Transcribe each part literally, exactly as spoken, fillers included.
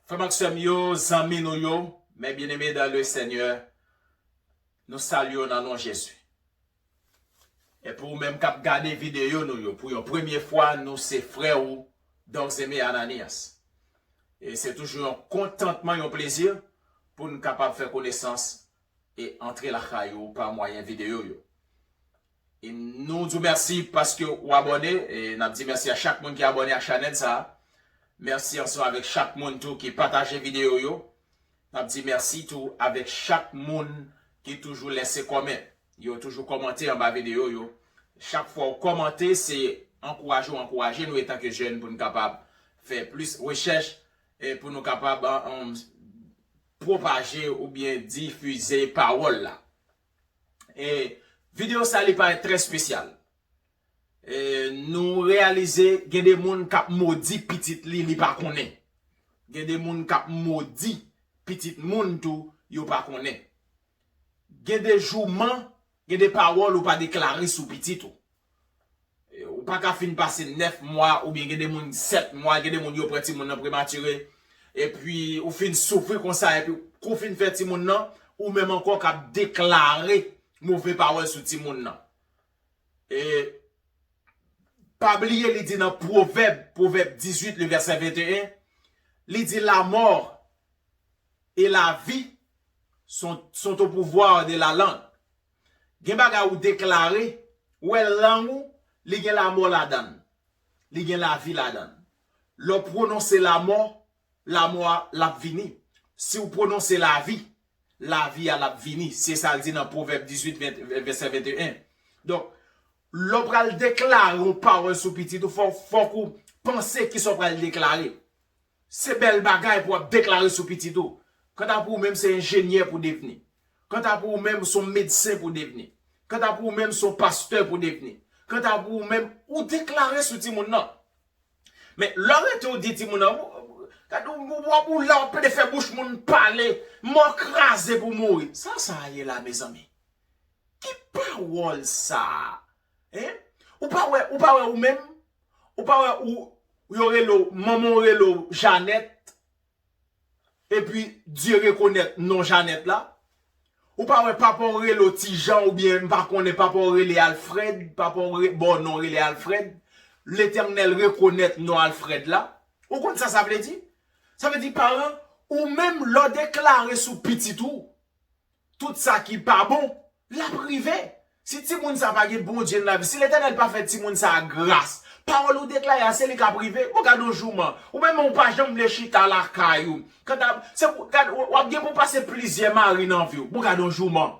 Frè m ak sè m yo, zanmi nou yo, mes bien-aimés dans le Seigneur, nou salye w nan non Jezi. E pou ou menm k ap gade videyo nou yo, pou yon premye fwa, nou se frè ou, Dorcémé Ananias. E se toujou yon kontantman, yon plezi pou n kapab fè konesans e antre lakay ou pa mwayen videyo yo. E nou di w mèsi paske ou abòne. E n ap di mèsi a chak moun ki abòne a chanèl sa a. Mèsi ansanm avèk chak moun tou ki pataje videyo yo. N ap di mèsi tou avèk chak moun ki toujou lèse kòmè. Yo toujou kòmante anba videyo yo. Chak fwa w kòmante, se ankouraje w ankouraje nou etanke jèn pou n kapab fè plis rechèch e pou nou kapab an, an, pwopaje oubyen difize pawòl la. E videyo sa li parèt trè espesyal. E nou reyalize gen de moun k ap modi pitit li, li pa konnen. Gen de moun k ap modi pitit moun tou, yo pa konnen. Gen de jouman, gen de pawòl ou pa deklare sou pitit ou. E ou pa ka fin pase nèf mwa, oubyen gen de moun sèt mwa, gen de moun yo pran timoun nan prematire, epi ou fin soufri konsa, epi kou fin fè timoun nan, ou menm ankò k ap deklare move pawòl sou timoun nan. E pa bliye, li di nan Pwovèb, Pwovèb dizuit, le vèsè venteyen, li di, la mort et la vie sont, sont au pouvoir de la langue. Gen bagay ou deklare, ou wè lang ou, li gen lamò ladan l. Li gen lavi ladan l. Lè w pwononse lamò, lamò a l ap vini. Si w pwononse lavi, lavi a l ap vini. Se sa l di nan Pwovèb dizuit, vèsè venteyen. Donk, lè w pral deklare yon pawòl sou pitit ou, fò, fòk ou panse kisa w pral deklare. Se bèl bagay pou w ap deklare sou pitit ou. Kanta pou ou menm, se enjenyè pou w devni. Kanta pou ou menm, se yon medsen pou w devni. Kanta pou ou menm, se yon pastè pou w devni. Kanta pou ou menm, ou deklare sou timoun nan. Men lè w rete w di timoun nan, ou, gade, ou, ou, ou la w ap plede fè bouch moun pale, mò kraze pou mouri. Sa sa ye la, mezanmi? Ki pawòl sa a? Hein? Ou pa wè, ou pa wè ou menm? Ou pa wè ou, yo rele w, manman w rele w Janèt, epi Dye rekonèt non Janèt la? Ou pa wè papa w rele w Ti Jan oubyen m pa konnen papa w rele Alfrèd, papa w re, ba w non rele Alfrèd, Letènèl rekonèt non Alfrèd la? Ou konn sa sa vle di? Sa vle di paran, ou menm lè w deklare sou pitit ou, tout sa ki pa bon, l ap rive. Si timoun sa pa gen Bondye nan lavi, si Letènèl pa fè timoun sa gras, pawòl ou deklare a, se li k ap rive. Ou gade yon jouman, ou menm ou pa janm vle chita lakay ou. Kanta, se pou, gade, w ap gen pou pase plizyè mari nan vi w. Ou gade yon jouman.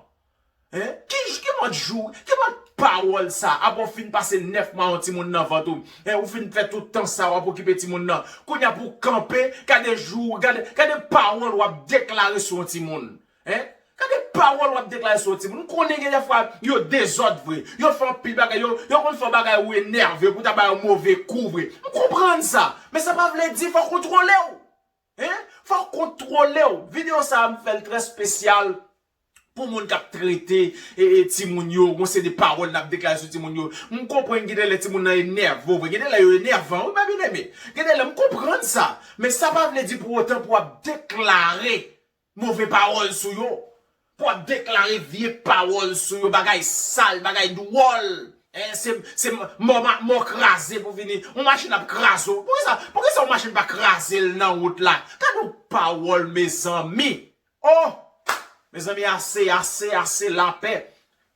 Hein? Ki, ki mòd jou, ki mòd pawòl sa? Apre w fin pase nèf mwa yon timoun nan vant ou. Hein? Ou fin fè tout tan sa w ap okipe timoun nan. Kounye a pou w kanpe, gade jou, gade, gade pawòl w ap deklare sou yon timoun. Hein? Gade pawòl w ap deklare sou yon timoun. M konnen gen dèfwa yo dezòd vre. Yo fè anpil bagay. Yo, yo konn fè yon bagay ou enève pou ta ba yo move kou vre. M konprann sa. Men sa pa vle di fò w kontwole w. Hein? Fò w kontwole w. Videyo sa a, m fè l trè espesyal pou moun k ap trete e, e, timoun yo. Gon seri de pawòl n ap deklare sou timoun yo. M konprann gen de lè timoun nan enève w vre. Gen de lè yo enèvan, wi, mè byeneme. Gen de lè m konprann sa. Men sa pa vle di pou otan pou w ap deklare move pawòl sou yo, pou w ap deklare vye pawòl sou yo, bagay sal, bagay dwòl. Eh, se, se mò, mò kraze pou vini. Yon machin ap kraze w. Poukisa, poukisa yon machin pa kraze l nan wout la? Gade yon pawòl, mezanmi. Oh! Mezanmi, ase, ase, ase lapè.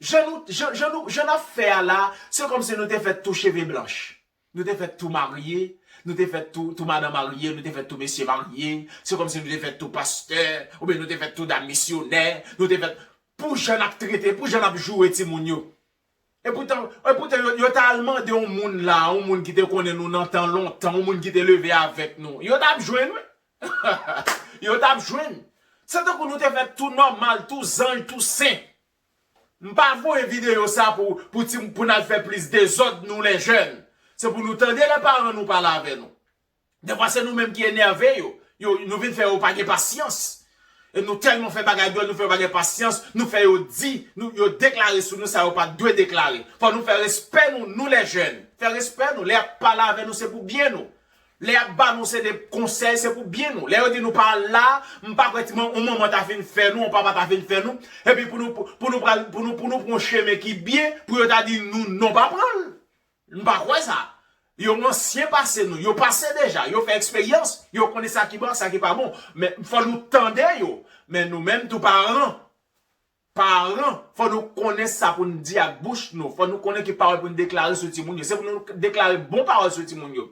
Jan nou, jan, jan nou, jan n ap fè a la, se kòmsi nou te fèt tou cheve blanch. Nou te fèt tou marye, nou te fèt tou, tou madan marye, nou te fèt tou mesye marye. Se kòmsi nou te fèt tou pastè, oubyen nou te fèt tou dam misyonè, nou te fèt pou jan n ap trete, pou jan n ap joure timoun yo. Epoutan, epoutan yo, yo ta al mande yon moun la, yon moun ki te konnen nou nan tan lontan, yon moun ki te leve avèk nou. Yo t ap jwenn, wi. Yo t ap jwenn. Se tankou nou te fèt tou nòmal, tou zanj, tou sen. M pa voye videyo sa pou, pou ti, pou n al fè plis dezòd, nou les jeunes. Se pou nou tande lè paran nou pale avè nou. Defwa se nou menm ki enève yo. Yo, nou vin fè yo pa gen pasyans. E nou tèlman fè bagay dwòl, nou fè yo pa gen pasyans, nou fè yo di, nou, yo deklare sou nou sa yo pa t dwe deklare. Fò nou fè respè nou, nou les jeunes. Fè respè nou, lè y ap pale avè nou, se pou byen nou. Lè y ap ba nou se de konsèy, se pou byen nou. Lè yo di nou pa al la, m pa kwè ti man, yon manman ta fin fè nou, yon papa ta fin fè nou. Epi pou nou, pou nou pral, pou nou, pou nou pran yon chemen ki byen, pou yo ta di nou non pa pran l. M pa kwè sa. Yo ansyen pase nou, yo pase deja, yo fè eksperyans, yo konnen sa ki bon, sa ki pa bon. Men fò nou tande yo. Men nou menm tou paran, paran, fò nou konnen sa pou n di ak bouch nou. Fò nou konnen ki pawòl pou n deklare sou timoun yo. Se pou nou deklare bon pawòl sou timoun yo.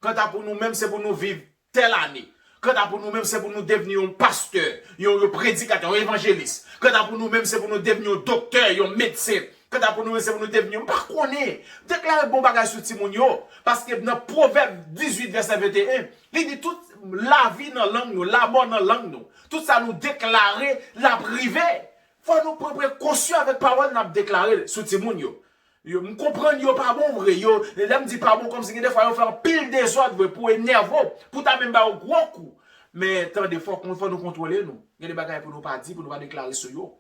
Kanta pou nou menm, se pou nou viv tèl ane. Kanta pou nou menm, se pou nou devni yon pastè, yon, yon predikatè, yon evanjelis. Kanta pou nou menm, se pou nou devni yon doktè, yon medsen. Kanta pou nou menm, se pou nou devni, m pa konnen. Deklare bon bagay sou timoun yo. Paske nan Pwovèb dizuit vèsè venteyen, li di tout lavi nan lang nou, lamò nan lang nou. Tout sa nou deklare, l ap rive. Fò nou pran prekosyon avèk pawòl n ap deklare sou timoun yo. Yo, m konprann yo pa bon vre. Yo, lè m di pa bon, kòmsi gen defwa yo fè anpil dezòd vre pou enève w, pou ta menm ba yo gwo kou. Men tande, fò, fò nou kontwole nou. Gen de bagay pou nou pa di, pou nou pa deklare sou yo.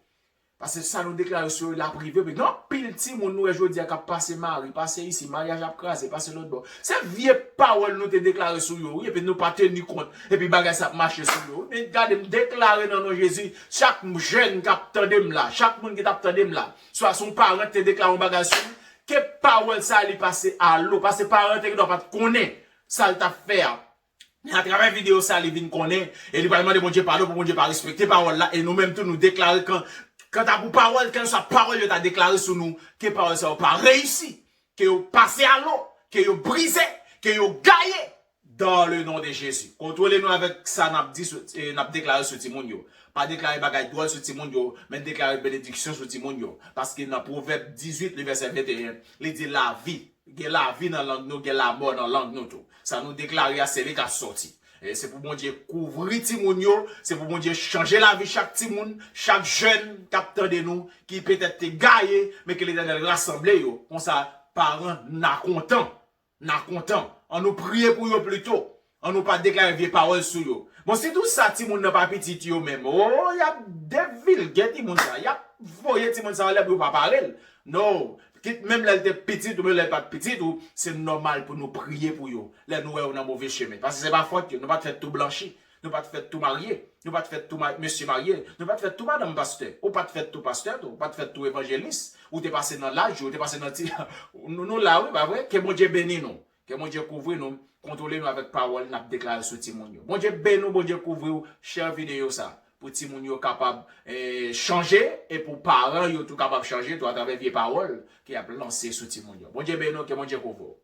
Paske sa nou deklare sou yo, l ap rive. Men gen anpil timoun nou wè jodi a k ap pase mari, pase isi, maryaj ap kraze, pase lòt bò. Se vye pawòl nou te deklare sou yo, wi, epi nou pa teni kont, epi bagay sa ap mache sou yo. Men gade, m deklare nan non Jezi, chak jèn k ap tande m la, chak moun ki t ap tande m la, swa se yon paran ki te deklare yon bagay sou li, ke pawòl sa li pase alo, paske paran te gendwa pa t konnen sa l t ap fè a. Men atravè videyo sa, li vin konnen, e li pral mande Bondye padon pou Bondye pa respekte pawòl la, e nou menm tou nou deklare kan, kanta pou pawòl, kèlkeswa pawòl yo ta deklare sou nou, ke pawòl sa yo pa reyisi, ke yo pase alo, ke yo brize, ke yo gaye, dans le nom de Jésus. Kontwole nou avèk sa n ap di sou, e, n ap deklare sou timoun yo. Pa deklare bagay dwòl sou timoun yo, men deklare benediksyon sou timoun yo. Paske nan Pwovèb dizuit, li vèsè venteyen, li di lavi. Gen lavi nan lang nou, gen lamò nan lang nou tou. Sa nou deklare a, se li k ap sòti. E se pou Bondye kouvri timoun yo, se pou Bondye chanje lavi chak timoun, chak jèn k ap tande nou, ki petèt te gaye, men ke Letènèl rasanble yo. Konsa, paran, n a kontan. N a kontan. An nou priye pou yo pito. An nou pa deklare vye pawòl sou yo. Bon, sitou sa timoun nan pa pitit yo menm. Oh, y ap devilge timoun sa. Y ap voye timoun sa anlè pou yo pa pare l. No. Kit menm lè l te pitit ou menm lè l pa t pitit ou, se nòmal pou nou priye pou yo. Lè nou wè yo nan move chemen. Paske se pa fòt yo. Nou pa t fèt tou blanchi. Nou pa t fèt tou marye. Nou pa t fèt tou ma-, mesye marye. Nou pa t fèt tou madanm pastè. Ou pa t fèt tou pastè tou. Ou pa t fèt tou evanjelis. Ou te pase nan laj yo. Ou te pase nan ti. Nou, nou la, wi, pa vre? Ke Bondye beni nou. Ke Bondye kouvri nou, kontwole nou avèk pawòl n ap deklare sou timoun yo. Bondye beni w, Bondye kouvri w, share videyo sa, pou timoun yo kapab, eh, chanje, e pou paran yo tou kapab chanje tou atravè vye pawòl ke y ap lanse sou timoun yo. Bondye beni w, ke Bondye kouvri w.